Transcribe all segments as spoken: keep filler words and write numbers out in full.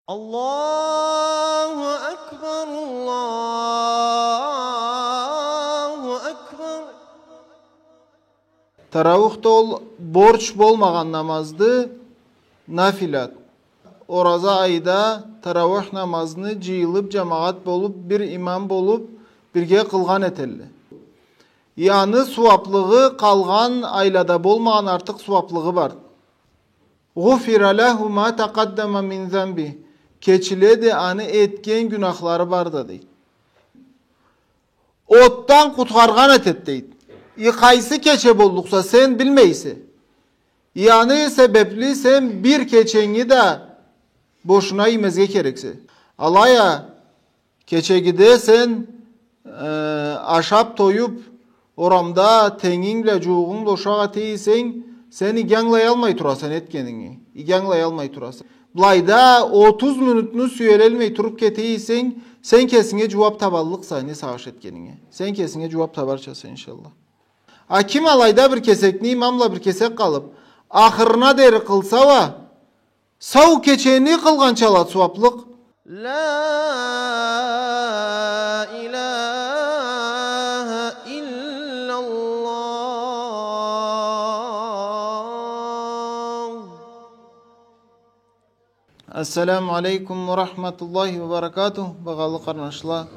الله أكبر، الله أكبر. Тарауих да ол борч болмагъан намазды, нафилат. Ораза айда тарауих намазны джыйылыб, джамагъат болуб, бир имам болуб, бирге къылгъан этелле. Яни сууаблыгъы къалгъан айлада болмагъан артыкъ сууаблыгъы бар. غفر له ما تقدم من ذنبه. Кечиледи аны этген гюнахлары бар да, дейди. Отдан къутхаргъан этед, дейди. И къайсы кече боллукъса, сен билмейсе. И аны себебли сен бир кеченги да бошуна иймезге керексе. Алай а, кечегиде сен, э, ашаб, тоюб, орамда тенгинг бла, джууугъунг бла ушакъ эте эсенг, сен иги ангылаялмай тураса этгенинги. Иги ангылаялмай тураса. Былайда отуз минутну сюелелмей туруб кете эсенг, сен кесинге джууаб табаллыкъса не сагъыш этгенинге. Сен кесинге джууаб табарчаса, иншаллах. А ким алайда бир кесекни имам бла бир кесек къалыб, ахырына дери къылса уа, сау кечени къылгъанча алад сууаблыкъ. لا إله إلا الله. Ассаламу алейкум ва рахматуллахи ва баракатух, багъалы къарнашла.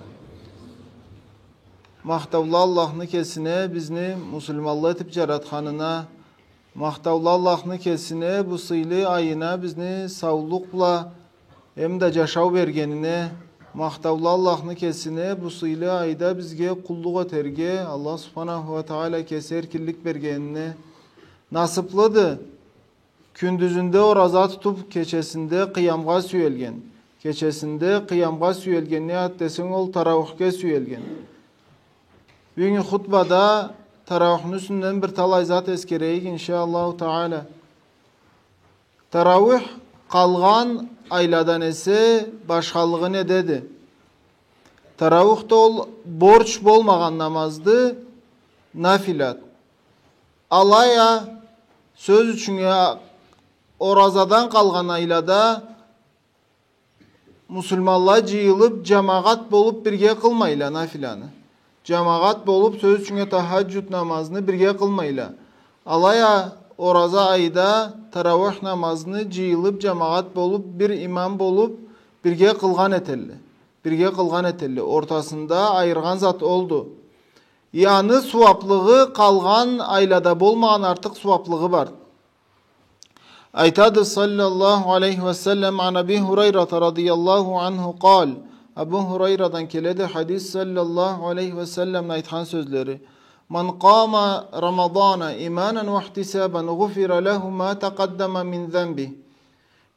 Махтаула Аллахны кесине, бизни муслиманла этиб джаратханына, махтаула Аллахны кесине, бу сыйлы айына бизни саулукъ бла эмда джашау бергенине, махтаула Аллахны кесине, бу сыйлы айда бизге къуллукъ этерге Аллах субханаху ва тагъала кеси эркинлик бергенине. Насыблыды кюндюзюнде ораза тутуб, кечесинде къыямгъа сюелген. Кечесинде къыямгъа сюелген, не зат десенг, ол тарауихге сюелген. Бюгюн хутбада тарауихни юсюнден бир талай зат эсгерейик, иншаАллаху Тагъала. Тарауих къалгъан айладан эсе башхалыгъы недеди? Тарауих да ол борч болмагъан намазды, нафилат. Алай а, сёз ючюннге, оразадан къалгъан айлада муслиманла джыйылыб, джамагъат болуб бирге къылмайла нафиланы. Джамагъат болуб, сёз ючюннге, тахаджуд намазны бирге къылмайла. Алай а, ораза айда тарауих намазны джыйылыб, джамагъат болуб, бир имам болуб, бирге къылгъан этелле. Бирге къылгъан этелле. Ортасында айыргъан зат олду. Яни сууаблыгъы къалгъан айлада болмагъан артыкъ сууаблыгъы бар. Айтады, саллаллаху алейхи ва саллам, عن أبي هريرة رضي الله عنه قال. Абу Хурайрадан келеди хадис, саллаллаху алейхи ва салламны айтхан сёзлери: من قام رمضان إيمانا واحتسابا غفر له ما تقدم من ذنبه.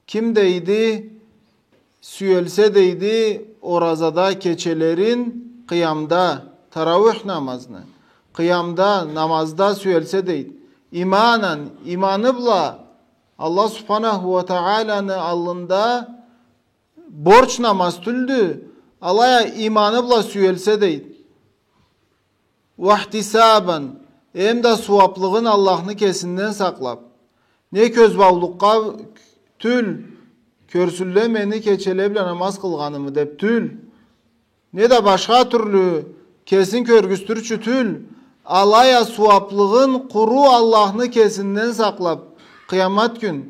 Ким, дейди, сюелсе, дейди, оразада кечелерин къыямда, тарауих намазны, къыямда, намазда сюелсе, дейди. Иманан, иманы бла, Аллах субханаху ва тагъаланы аллында борч намаз тюлдю, алай а иманы бла сюелсе, дейди. واحتسابا, эмда сууаблыгъын Аллахны кесинден сакълаб. Не кёзбаулукъгъа тюл, кёрсюнле мени кечеле бла намаз къылгъанымы деб тюл. Неда башха тюрлю кесин кёргюзтюрчю тюл. Алай а сууаблыгъын къуру Аллахны кесинден сакълаб, къыямат кюн.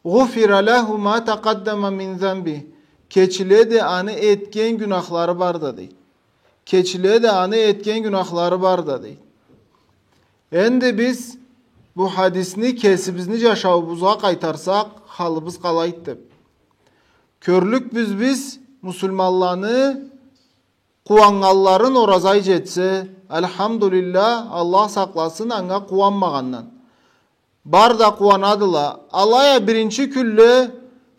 غفر له ما تقدم من ذنبه. Кечиледи аны этген гюнахлары бар да, дейди. Кечиледи аны этген гюнахлары бар да, дейди. Энди биз бу хадисни кесибизни джашауубузгъа къайтарсакъ, халыбыз къалайды деб. Кёрлюкбюз биз муслиманланы къууаннганларын ораза ай джетсе, альхамдулиллах, Аллах сакъласын анга къууанмагъандан. Бар да къууанадыла. Алай а биринчи кюнле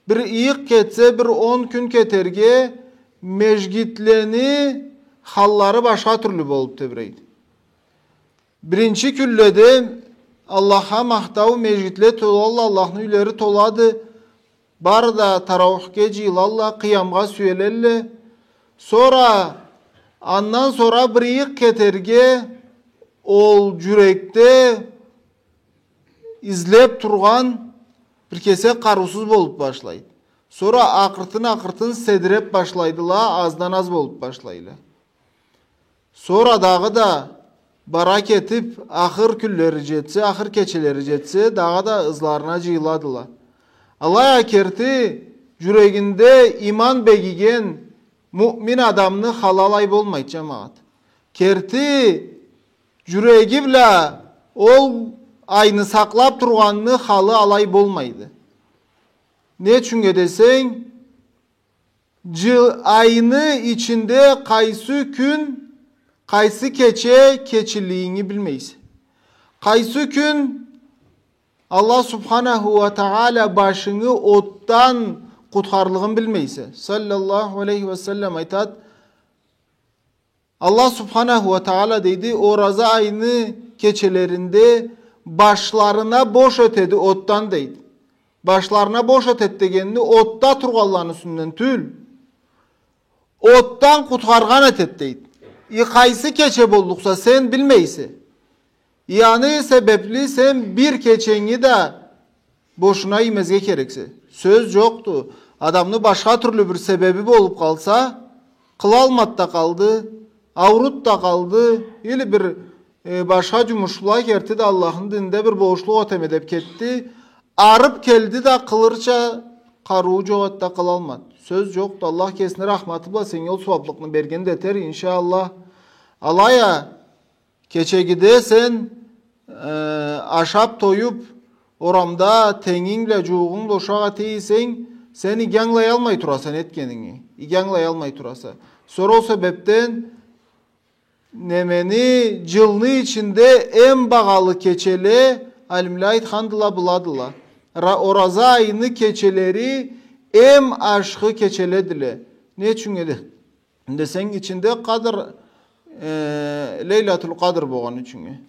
бир ыйыкъ кетсе, бир он кюн кетерге, межгитлени халлары башха тюрлю болуб тебрейди. Биринчи кюнледе Аллахха махтау, межгитле толалла, Аллахны юйлери толады. Бары да тарауихге джыйылалла, къыямгъа сюелелле. Сора, андан сора бир ыйыкъ кетерге, ол джюрекде излеб тургъан бир кесек къарыусуз болуб башлайды. Сора акъыртын-акъыртын седиреп башлайдыла, аздан аз болуп башлайла. Сора дагъыда бара кетип, ахыр кюнлери джетсе, ахыр кечелери джетсе, дагъыда ызларына джыйыладыла. Алай а керти джюрегинде иман бегиген муъмин адамны халы алай болмайды, джамагъат. Керти джюреги бла ол айны сакълап тургъанны халы алай болмайды. Не ючюннге десенг, джы-, айны ичинде къайсы кюн, къайсы кече кечилиинги билмейсе. Къайсы кюн Аллах субханаху уа тагъала башынгы отдан къутхарлыгъын билмейсе. Саллаллаху алейхи уа саллам айтад, Аллах субханаху уа тагъала, дейди, ораза айны кечелеринде башларына бош этеди отдан, дейди. Башларына бош этед дегенни отда тургъанланы юсюнден тюл, отдан къутхаргъан этед, дейди. И къайсы кече боллукъса, сен билмейсе. И аны себепли сен бир кеченги да бошуна иймезге керексе. Сёз джокъду. Адамны башха тюрлю бир себеби болуп къалса, къылалмад да къалды, ауруд да къалды, или бир, э, башха джумуш бла керти да Аллахны дининде бир болушлукъ этеме деп кетди, арып келди да, къылырча къарыуу джокъ эди да, къылалмад. Сёз джокъду. Аллах кесини рахматы бла сеннге ол сууаблыкъны берген да этер, иншаАллах. Алай а, кечегиде сен, э, ашап, тоюп, орамда тенгинг бла, джууугъунг бла ушакъ эте эсенг, сен иги ангылаялмай тураса этгенинги. Иги ангылаялмай тураса. Сора ол себепден немени, джылны ичинде эм багъалы кечеле, алимле айтхандыла, быладыла. Ра-, ораза айны кечелери эм ашхы кечеледиле. Не ючюннге де-, десенг, ичинде Къадр, э, Лейлатул Къадр болгъан ючюннге.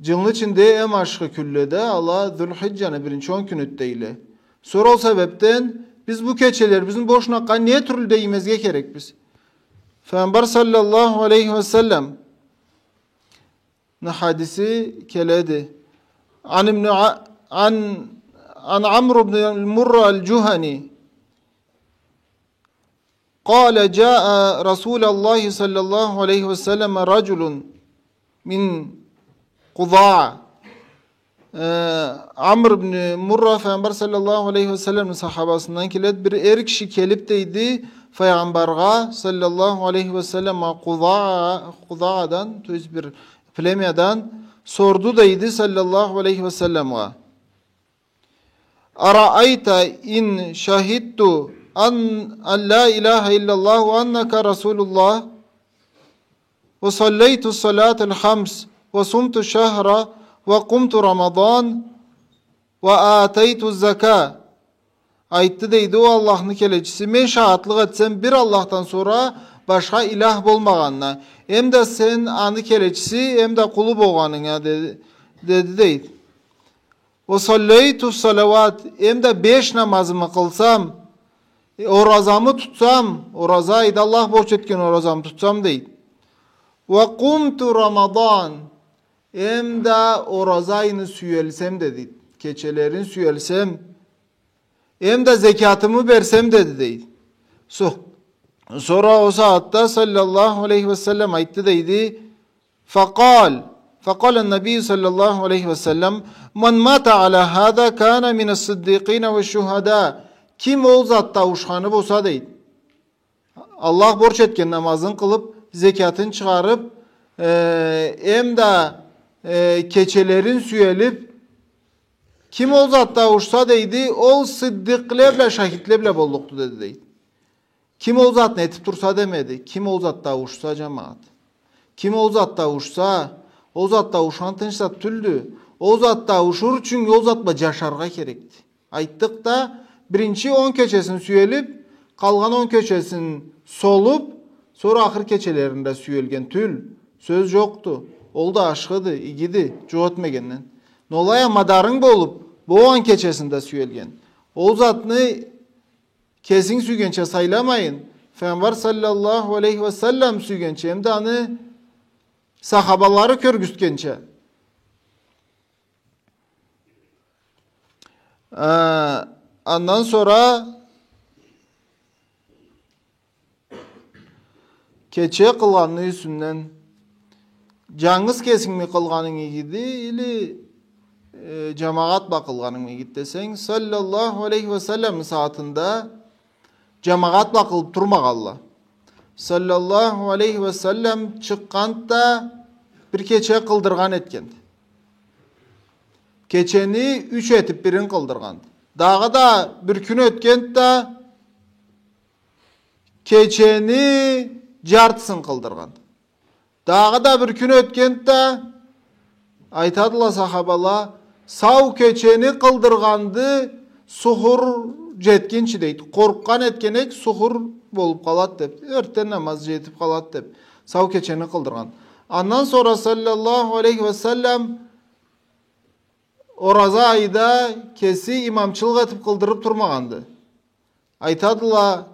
Джылны ичинде эм ашхы кюнледе ала Зулхиджаны биринчи он кюню дейле. Сора ол себепден биз бу кечелерибизни бошуна къа-, не тюрлю да иймезге керекбиз. Файгъамбар саллаллаху алейхи уа салламны хадиси келеди. عن ابن ع-، عن، عن عمرو بن مرة الجهني قال: جاء رسول الله صلى الله عليه وسلم رجل من قضاعة. Э, Амр ибн Мурра Файгъамбар саллаллаху алейхи уа салламны сахабасындан келеди. Бир эр киши келип, дейди, Файгъамбаргъа саллаллаху алейхи уа саллам, Къузаа-, Къузаадан, то есть бир племядан, сорду, дейди, саллаллаху алейхи уа салламгъа: أرأيت إن شهدت أن، أن لا إله إلا الله وأنك رسول الله وصليت الصلاة الخمس وصمت الشهر وقمت رمضان وآتيت الزكاة. Айтды, дейди, о Аллахны келечиси, мен шагъатлыкъ этсем бир Аллахдан сора башха илях болмагъанына, эм да сен аны келечиси, эм да къулу болгъанынга, деди, деди, дейди. وصليت الصلوات, эм да беш намазымы къылсам, э, оразамы тутсам, ораза айда Аллах борч этген оразамы тутсам, дейди. وقمت رمضان, эм да ораза айны сюелсем, деди, кечелерин сюелсем, эм да зекятымы берсем, деди, дейди. Со-, сора о сагъатда саллаллаху алейхи уа саллам айтды, дейди, فقال، فقال النبي صلى الله عليه وسلم: من مات على هذا كان من الصديقين والشهداء. Ким ол затда ауушханы болса, дейди, Аллах борч этген намазын къылып, зекятын чыгъарып, э, эм да, э, кечелерин сюелип, ким ол затда ауушса, дейди, ол сыддикъле бла, шахидле бла боллукъду, деди, дейди. Ким ол затны этип турса демеди. Ким ол затда ауушса, джамагъат. Ким ол затда ауушса, ол затда ауушхан тынч зат тюлдю. Ол затда ауушур ючюн ол зат бла джашаргъа керекди. Айтдыкъ да, биринчи он кечесин сюелип, къалгъан он кечесин солуп, сора ахыр кечелеринде сюелген тюл. Сёз джокъду. Ол да ашхыды, игиди, джукъ этмегенден. Но алай а мадарынг болуп, болгъан кечесинде сюелген. Ол затны кесинг сюйгенча сайламайын, Файгъамбар саллаллаху алейхи уа саллам сюйгенча, эм да аны сахабалары кёргюзтгенча. Э, андан сора Кече къылгъанны юсюнден, джангыз кесингми къылгъанынг игиди, или, э, джамагъат бла къылгъанынг игиди десенг, саллаллаху алейхи ва салламны сагъатында джамагъат бла къылып турмагъанла. Саллаллаху алейхи ва саллам чыкъгъанды да, бир кече къылдыргъан этгенди. Кечени юч этип бирин къылдыргъанды. Дагъыда бир кюн ётгенди да, кечени джартысын къылдыргъанды. Дагъыда бир кюн ётгенди да, айтадыла сахабала, сау кечени къылдыргъанды, сухур джетгинчи, дейди. Къоркъгъан этгенек, сухур болуп къалад деп. Эртден намаз джетип къалад деп. Сау кечени къылдыргъан. Андан сора саллаллаху алейхи ва саллам ораза айда кеси имамчылыкъ этип къылдырып турмагъанды. Айтадыла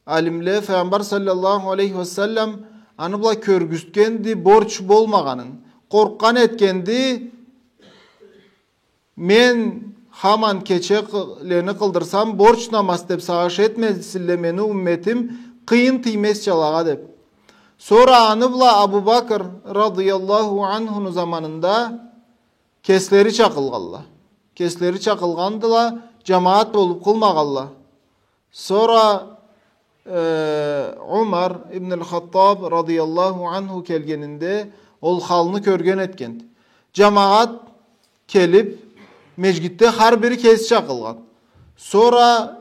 алимле, Файгъамбар саллаллаху алейхи ва саллам аны бла кёргюзтгенди борч болмагъанын. Къоркъгъан этгенди, мен хаман кечелени къылдырсам, борч намаз деп сагъыш этмесинле мени умметим, къыйын тиймезча алагъа деп. Сора аны бла Абу Бакр радыяллаху анхуну заманында кеслерича къылгъанла. Кеслерича къылгъандыла, джамагъат болуп къылмагъанла. Сора, э, Умар ибн аль-Хаттаб радыяллаху анху келгенинде, ол халны кёрген этгенди. Джамагъат келип, межгитде хар бири кесича къылгъан. Сора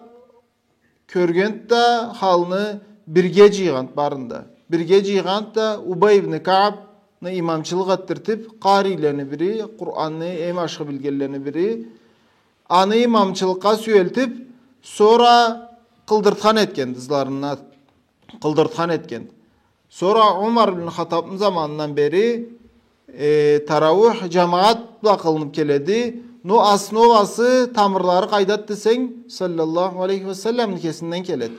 кёргенди да халны, бирге джыйгъанды барын да. Бирге джыйгъанды да Убай ибн Каабны имамчылыкъ этдиртип, къарилени бири, Къуранны эм ашхы билгенлени бири, аны имамчылыкъгъа сюелтип, сора къылдыртхан этгенди, ызларына къылдыртхан этгенди. Сора Умар ибн Хаттабны заманындан бери, э, тарауих джамагъат бла къылынып келеди. Но основасы, тамырлары къайдады десенг, саллаллаху алейхи ва салламны кесинден келеди.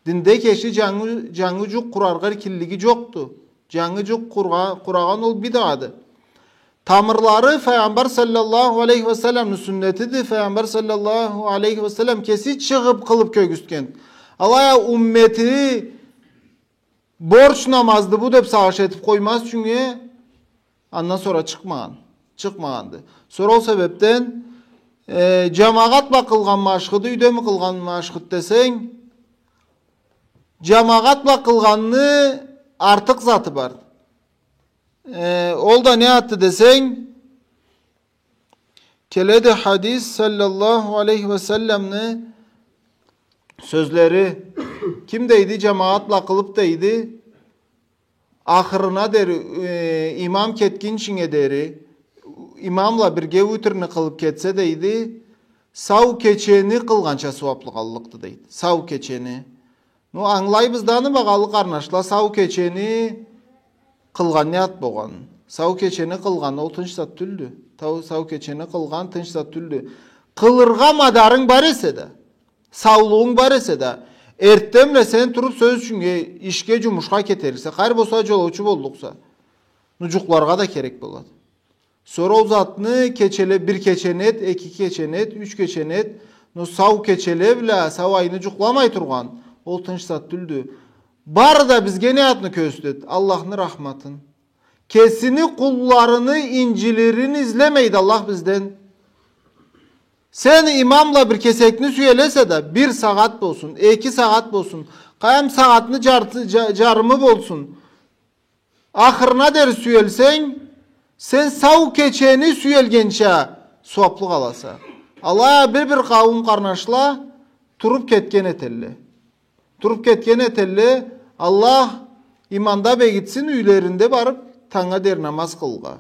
Динде кеси джангы, джангы джукъ къураргъа эркинлиги джокъду. Джангы джукъ къургъа-, къурагъан ол бидъады. Тамырлары Файгъамбар саллаллаху алейхи ва салламны сюннетиди. Файгъамбар саллаллаху алейхи ва саллам кеси чыгъып къылып кёргюзтген. Алай а уммети борч намазды бу деп сагъыш этип къоймаз ючюннге, андан сора чыкъмагъан, чыкъмагъанды. Сора ол себепден, э, джамагъат бла къылгъан ашхыды, юйдеми къылгъан ашхыды десенг, джамагъат бла къылгъанны артыкъ заты бар. Э, ол да не затды десенг, келеди хадис, саллаллаху алейхи ва салламны сёзлери. Ким дейди, джамагъат бла къылып дейди, ахырына дери, э, имам кетгинчинге дери, имам бла бирге утрни къылып кетсе дейди, сау кечени къылгъанча сууаплыкъ аллыкъды дейди. Сау кечени. Ну, ангылайбыз да аны, багъалы къарнашла, сау кечени къылгъан не зат болгъанын. Сау кечени къылгъан ол тынч зат тюлдю. Тау-, сау кечени къылгъан тынч зат тюлдю. Къылыргъа мадарынг бар эсе да, саулугъунг бар эсе да, эртденбла сен туруп, сёз ючюннге, ишге, джумушха кетериксе, къайры болса джолоучу боллукъса, ну, джукъларгъа да керек болады. Сора ол затны кечеле, бир кечени эт, эки кечени эт, юч кечени эт, но сау кечеле бла, сау айны джукъламай тургъан, ол тынч зат тюлдю. Бары да бизге не затны кёргюзтеди? Аллахны рахматын. Кесини къулларыны инджилирин излемейди Аллах бизден. Сен имам бла бир кесекни сюелесе да, бир сагъат болсун, эки сагъат болсун, къайдам, сагъатны джарты-, джа-, джарымы болсун, ахырына дери сюелсенг, сен сау кечени сюелгенча сууаплыкъ аласа. Алай а бир-бир къауум къарнашла туруп кетген этелле. Туруп кетген этелле, Аллах иманда бегитсин, юйлеринде барып, танга дери намаз къылыргъа.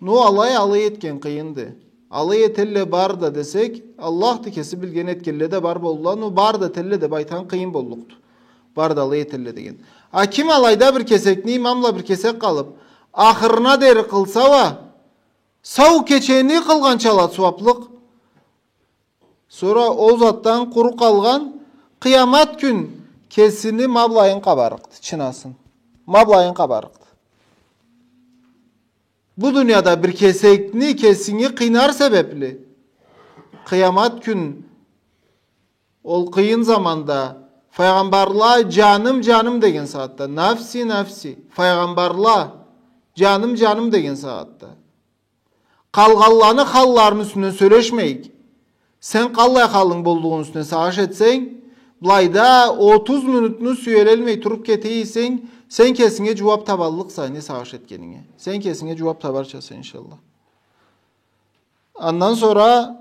Но алай, алай этген къыйынды. Алай этелле бары да десек, Аллахды кеси билген, этгенле да бар болдула, но бары да этелле деп айтхан къыйын боллукъду. Бары да алай этелле деген. А ким алайда бир кесекни, имам бла бир кесек къалып, ахырына дери къылса уа, сау кечени къылгъанча алады сууаплыкъ. Сора ол затдан къуру къалгъан, къыямат кюн кесини ма былайын къабарыкъды, чынасын. Ма былайын къабарыкъды. Бу дунияда бир кесекни кесинги къыйнар себепли, къыямат кюн ол къыйын заманда Файгъамбарла, джаным, джаным деген сагъатда. Нафси, нафси. Файгъамбарла, джаным, джаным деген сагъатда. Къалгъанланы халларыны юсюнден сёлешмейик. Сен къаллай халынг боллугъуну юсюнден сагъыш этсенг, былайда отуз минутну сюелелмей туруп кете эсенг, сен кесинге джууап табаллыкъса, не сагъыш этгенинге. Сен кесинге джууап табарчаса, иншаллах. Андан сора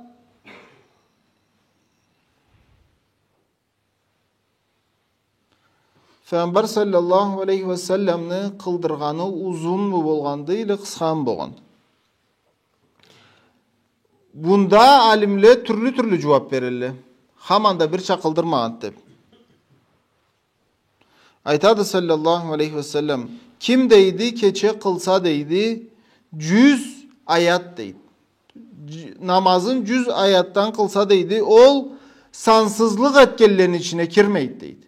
Файгъамбар саллаллаху алейхи ва салламны къылдыргъаны узунму болгъанды, или къысхамы болгъан? Бунда алимле тюрлю-тюрлю джууап берелле. Хаманда бирча къылдырмагъанды деп. Айтады саллаллаху алейхи ва саллам, ким дейди, кече къылса дейди, джюз аят дейди. Дж-, намазын джюз аятдан къылса дейди, ол сансызлыкъ этгенлени ичине кирмейди дейди.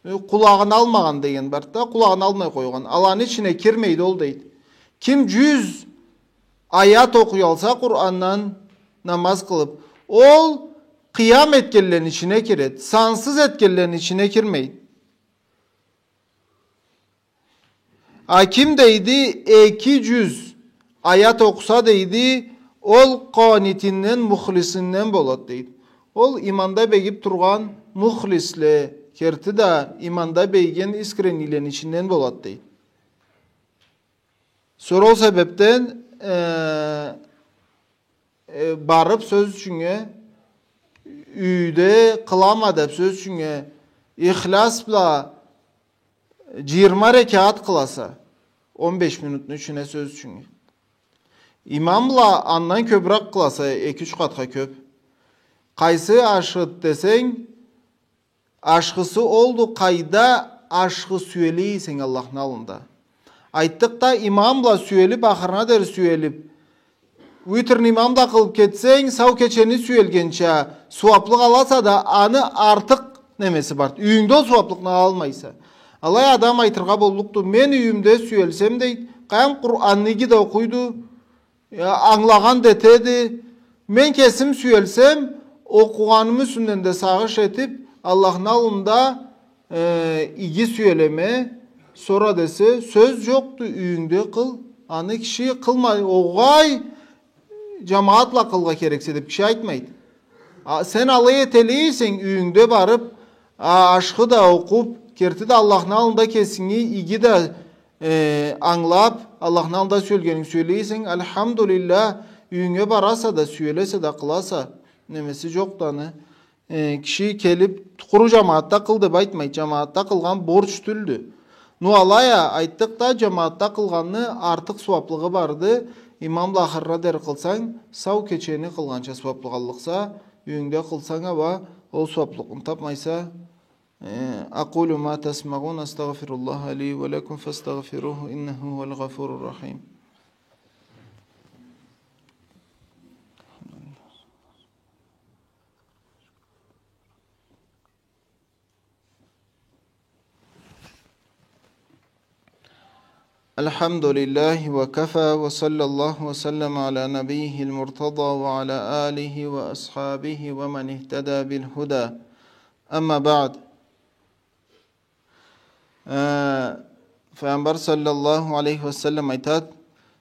Э, къулагъын алмагъан деген барды да, къулагъын алмай къойгъан. Аланы ичине кирмейди ол дейди. Ким джюз аят окъуялса Къурандан намаз къылып, ол къыям этгенлени ичине киреди. Сансыз этгенлени ичине кирмейди. А ким дейди, эки джюз аят окъуса дейди, ол къонитинден, мухлисинден болад дейди. Ол иманда бегип тургъан мухлисле, керти да иманда бегиген искреннийлени ичинден болад дейди. Сора ол себепден, э, э, барып сёз ючюннге, юйде къылама деп сёз ючюннге, ихлас бла джыйырма рекят къыласа, он беш минутну ичине сёз ючюннге. Имам бла андан кёбюрек къыласа, эки-юч къатха кёп. Къайсы ашхыды десенг, ашхысы олду, къайда ашхы сюеле эсенг Аллахны аллында. Айтдыкъ да, имам бла сюелип, ахырына дери сюелип, витрни имам да къылып кетсенг, сау кечени сюелгенча сууаплыкъ аласа да, аны артыкъ немеси барды. Юйюнгде ол сууаплыкъны алалмайса. Алай адам айтыргъа боллукъду, мен юйюмде сюелсем, дейди, къайдам, Къуранны иги да окъуйду, я, ангылагъан да этеди. Мен кесим сюелсем, окъугъанымы юсюнден да сагъыш этип, Аллахны аллында, э, иги сюелеме, сора десе, сёз джокъду, юйюнгде къыл. Аны киши къылмай, огъай, джамагъатла къылыргъа керексе деп киши айтмайды. А, сен алай эталлыкъ эсенг, юйюнгде барып, а, ашхы да окъуп, керти да Аллахны аллында кесинги иги да э, ангылап, Аллахны аллында сюелгенинги сюеле эсенг, альхамдулиллах, юйюнге бараса да, сюелесе да, къыласа, немеси джокъду аны. Э, киши келип, къуру джамагъатда къыл деп айтмайды, джамагъатда къылгъан борч тюлдю. Ну, алай а, айтдыкъ да, джамагъатда къылгъанны артыкъ сууаплыгъы барды, имам бла ахырына дери къылсанг, сау кечени къылгъанча сууаплыкъ аллыкъса, юйюнгде къылсанг а, уа, ол сууаплыкъны тапмайса, أقول ما تسمعون، أستغفر الله لي ولكم فاستغفروه إنه هو الغفور الرحيم. الحمد لله وكفى، وصلى الله وسلم على نبيه المرتضى وعلى آله وأصحابه ومن اهتدى بالهدى. أما بعد. Э, Файгъамбар саллаллаху алейхи ва саллам айтад,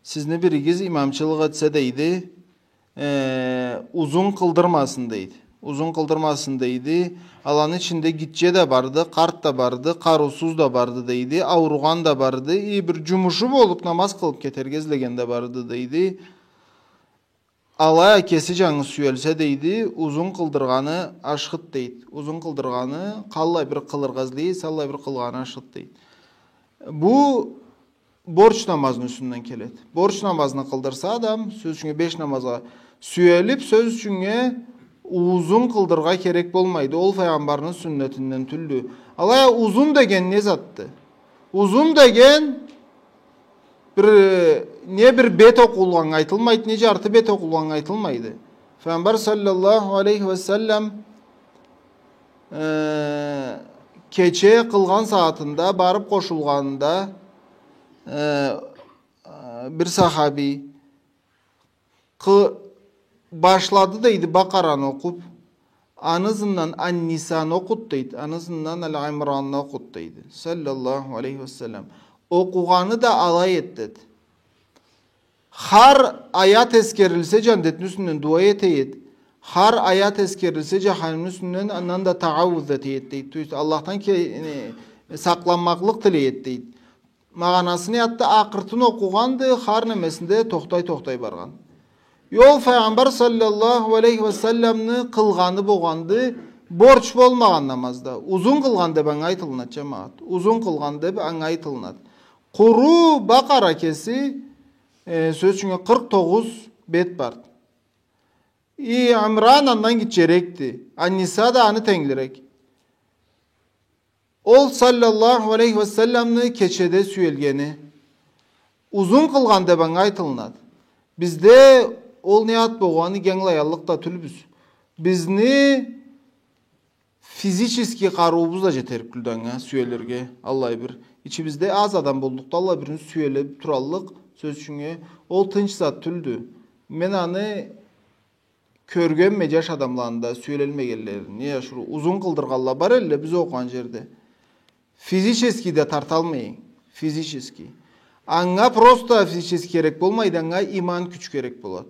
сизни биригиз имамчылыкъ этсе, дейди, э, узун къылдырмасын, дейди. Узун къылдырмасын, дейди. Аланы ичинде гитче да барды, къарт да барды, къарыусуз да барды, дейди, ауругъан да барды, и бир джумушу болуп, намаз къылып кетерге излеген да барды, дейди. Алай а кеси джангыз сюелсе, дейди, узун къылдыргъаны ашхыды, дейди. Узун къылдыргъаны, къаллай бир къылыргъа излей эсе, аллай бир къылгъаны ашхыды, дейди. Бу борч намазны юсюнден келеди. Борч намазны къылдырса адам, сёз ючюннге беш намазгъа сюелип, сёз ючюннге узун къылдыргъа керек болмайды. Ол Файгъамбарны сюннетинден тюлдю. Алай а узун деген не затды? Узун деген бир, не бир бет окъулгъаннга айтылмайды, не джарты бет окъулгъаннга айтылмайды. Файгъамбар саллаллаху алейхи ва саллам, э, кече къылгъан сагъатында, барып къошулгъанында, э, э, бир сахаби къы-, башлады, дейди, Бакъараны окъуп, Аны ызындан Ан-Нисаны окъуд, дейди. Аны ызындан Али Имранны окъуд, дейди. Саллаллаху алейхи ва саллам. Окъугъаны да алай эт, деди. Хар аят эсгерилсе, джандетни юсюнден дуа эте эди. Хар аят эсгерилсе, джаханимни юсюнден, андан да таауз эте эди, дейди. То есть, Аллахдан ке-, э, сакъланмакълыкъ тилей эди, дейди. Магъанасыны айтды, акъыртын окъугъанды, хар немесинде тохтай-тохтай баргъан. Ол Файгъамбар саллаллаху алейхи ва салламны къылгъаны болгъанды, борч болмагъан намазда. Узун къылгъан деб анга айтылынад, джамагъат. Узун къылгъан деб анга айтылынад. Къуру Бакъара кеси, э, сёз ючюн, къыркъ тогъуз бет барды. И Имран андан гитчерекди. Ан-Ниса да аны тенглирек. Ол саллаллаху алейхи ва салламны кечеде сюелгени. Узун къылгъан деб анга айтылынады. Бизде ол не зат болгъанын ангылаяллыкъ да тюлбюз. Бизни физический къарыуубуз да джетерик тюлдю анга сюелирге. Аллай бир ичибизде аз адам боллукъда, аллай бирни сюелиб тураллыкъ, сёз ючюннге, ол тынч зат тюлдю. Мен аны кёргенме джаш адамланы да сюелалмагъанларын. Не ашыры, узун къылдыргъанла бар элле биз окъугъан джерде. Физический да тарталмай. Физический. Анга просто физический керек болмайды, анга иман кюч керек болады.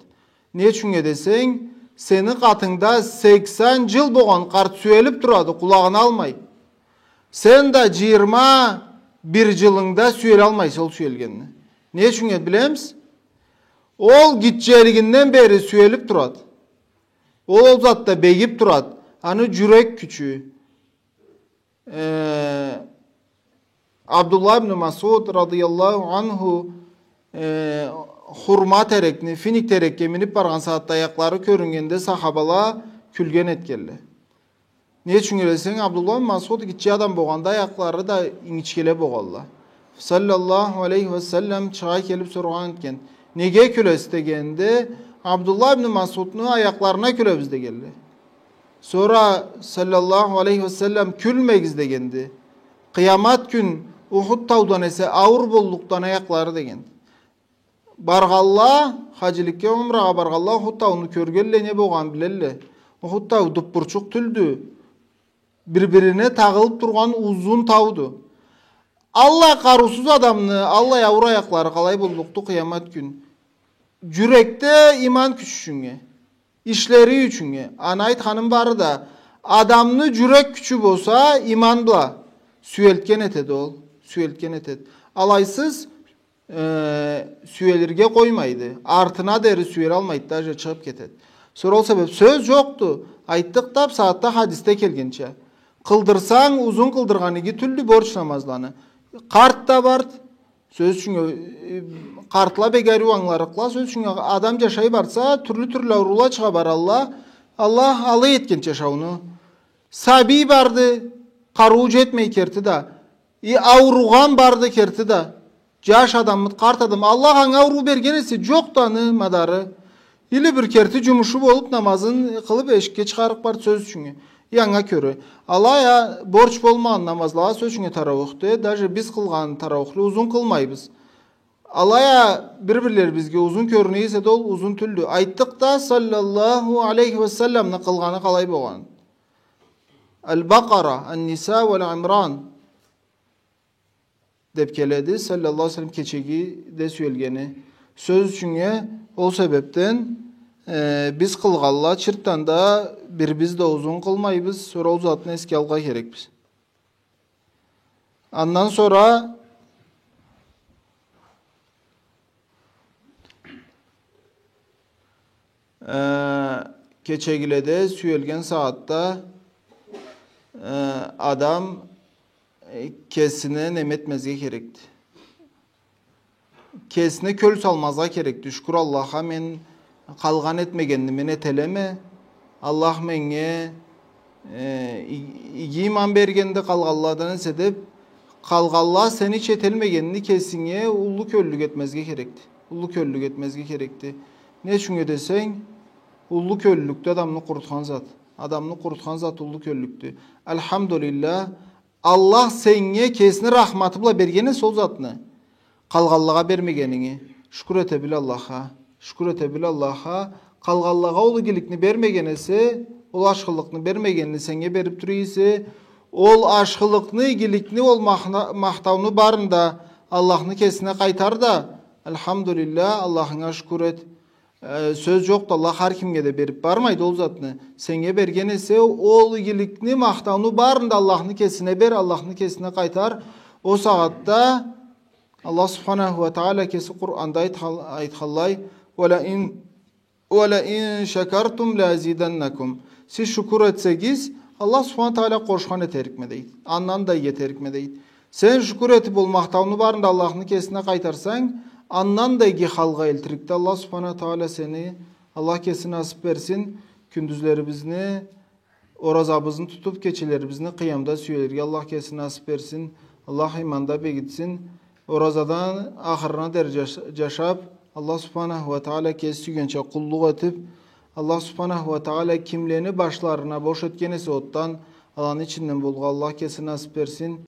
Не ючюннге десенг, сени къатынгда сексен джыл болгъан къарт сюелиб турады, къулагъын алмай. Сен да джыйырма бир джылынгда сюелалмайса ол сюелгенни. Не ючюннге билемиз? Ол гитчелигинден бери сюелиб турады. Ол, ол затда бегиб турады. Аны джюрек кючю. Э, Абдуллах ибн Масуд радыяллаху анху, э, хурма терекни, финик терекге миниб баргъан сагъатда аякълары кёрюннгенде сахабала кюлген этгенле. Не ючюннге десенг, Абдуллах ибн Масуд гитче адам болгъанда аякълары да ингичгеле болгъанла. Саллаллаху алейхи ва саллам чыгъа келиб соргъан этген: «Неге кюлесиз?» — дегенде, Абдуллах ибн Масудну аякъларына кюлебиз дегенле. Сора саллаллаху алейхи ва саллам: «Кюлмегиз», — дегенди. Къыямат кюн Ухуд таудан эсе ауур боллукъдан аякълары дегенди. Баргъанла, хаджиликге, умрагъа баргъанла Ухуд тауну кёргенле, не болгъанын билелле. Ухуд тау дуппурчукъ тюлдю. Бир-бирине тагъылыб тургъан узун тауду. Аллай къарыусуз адамны аллай ауур аякълары къалай боллукъду къыямат кюн? Джюрекде иман кюч ючюннге, ишлери ючюннге. Аны айтханым бары да, адамны джюрек кючю болса, иман бла сюелтген этеди ол, сюелтген этеди. Алайсыз, э, сюелирге къоймайды. Артына дери сюелалмайды, даже чыгъыб кетеди. Сора ол себеб сёз джокъду. Айтдыкъ да, бусагъатда хадисде келгенча. Къылдырсанг, узун къылдыргъан иги тюлдю борч намазланы. Къарт да барды. Сёз ючюн, э, къартла бек ариу ангыларыкъла. Сёз ючюн, адам джашай барса, тюрлю-тюрлю ауруула чыгъа баралла. Аллах алай этген джашауну. Сабий барды, къарыуу джетмей керти да. И ауругъан барды керти да. Джаш адаммыды, къарт адам. Аллах анга ауруу берген эсе, джокъду аны мадары. Или бир керти джумушу болуб, намазын къылыб, эшикге чыгъарыкъ барды, сёз ючюннге. И анга кёре. Алай а борч болмагъан намазлагъа, сёз ючюннге, тарауихде, даже биз къылгъан тарауихле узун къылмайбыз. Алай а бир-бирлерибизге узун кёрюне эсе да, ол узун тюлдю. Айтдыкъ да, саллаллаху алейхи ва салламны къылгъаны къалай болгъан. Аль-Бакъара, Ан-Ниса ва Аль-Имран деб келеди, саллаллаху алейхи ва саллам кечегиде сюелгени. Сёз ючюннге, ол себебден, э, биз къылгъанла чыртдан да бирибиз да узун къылмайбыз, сора ол затны эсге алыргъа керекбиз. Андан сора Э, кечегиледе сюелген сагъатда, э, адам, э, кесине неме этмезге керекди. Кесине кёл салмазгъа керекди. Шукур Аллахха, мен къалгъан этмегенни мен этелеме. Аллах меннге, э, и-, иги иман бергенди къалгъанладан эсе деб, къалгъанла сени ичи этелмегенни кесинге уллу кёллюк этмезге керекди. Уллу кёллюк этмезге керекди. Не ючюннге десенг, уллу кёллюкдю адамны къурутхан зат. Адамны къурутхан зат уллу кёллюкдю. Альхамдулиллах, Аллах сеннге кесини рахматы бла берген эсе ол затны, къалгъанлагъа бермегенинги, шукур эте бил Аллахха. Шукур эте бил Аллахха. Къалгъанлагъа ол игиликни бермеген эсе, ол ашхылыкъны бермегенни сеннге берип тура эсе, ол ашхылыкъны, игиликни, ол махна-, махтауну барын да Аллахны кесине къайтар да, альхамдулиллах, Аллахынга шукур эт. Э, сёз жокъду, Аллах хар кимге да берип бармайды ол затны. Сеннге берген эсе, ол игиликни, махтауну барын да Аллахны кесине бер, Аллахны кесине къайтар. Ол сагъатда Аллах субханаху ва тагъала кеси Къуранда айтхал-, айтханлай: «Ва ла ин, ва ла ин шакартум ла азиданнакум». Сиз шукур этсегиз, Аллах субханаху ва тагъала къошхан этерикме, дейди. Андан да иги этерикме, дейди. Сен шукур этип, ол махтауну барын да Аллахны кесине къайтарсанг, андан да иги халгъа элтирикди Аллах субханаху ва тагъала сени. Аллах кеси насып берсин кюндюзлерибизни оразабызны тутуп, кечелерибизни къыямда сюелирге Аллах кеси насып берсин. Аллах иманда бегитсин. Оразадан ахырына дери жаш-, жашап, Аллах субханаху ва тагъала кеси сюйгенча къуллукъ этип, Аллах субханаху ва тагъала кимлени башларына бош этген эсе отдан, аланы ичинден болгъа Аллах кеси насып берсин.